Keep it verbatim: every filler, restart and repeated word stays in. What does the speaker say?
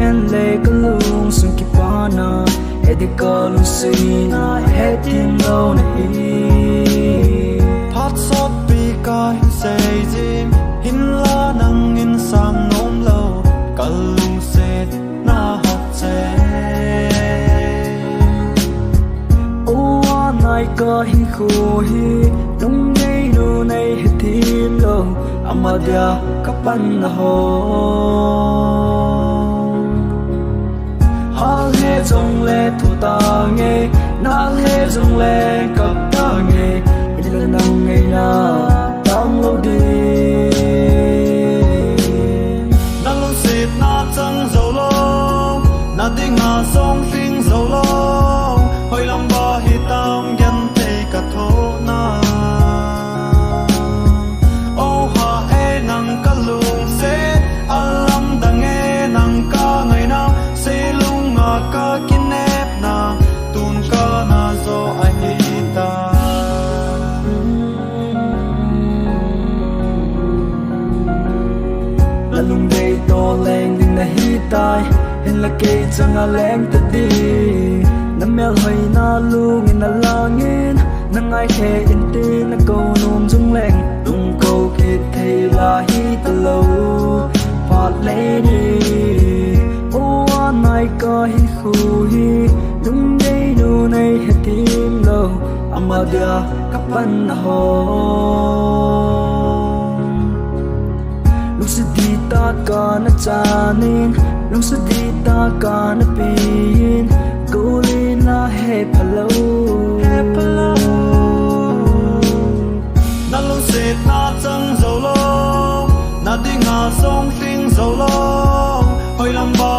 En le kalung sung kipana, edi kalung suina, hetin lo nahi. Phat sot pi kahin sei jing, hinla nangin sam nom lo, kalungsetna hat che. O, anai kahin khu hi, lungneinu nei hetin lo, ama dia kapanna ho. Hal he jongle thu tange, nal he jongle kap tange, ila nang ngaina tang lo ding. Na lungsetna chang jou lo, na dinga song hling jou lo, hoilam ba hitam gen thei ka thona. O ha e nang kalungset, alamdang e nang kangaina, seilunga kakinepna, tun kana jo ahitai. Na lungdei toh leng ding nahitai, hinla kei changa leng tading. Na melhoina lungin na langin, na ngaikhe intin na kou nom jongleng, lungkou kit thei la hitalou. Phat le ni, o, anai kahin khu hi, lungneinu nei hetin lo, ama dia kapanna ho. Lungset dih tah kana chanin, lungset dih tah kana pein, golin la hepha lou. Na lungsetna chang jou lo, na dinga song hling jou lo, hoilam ba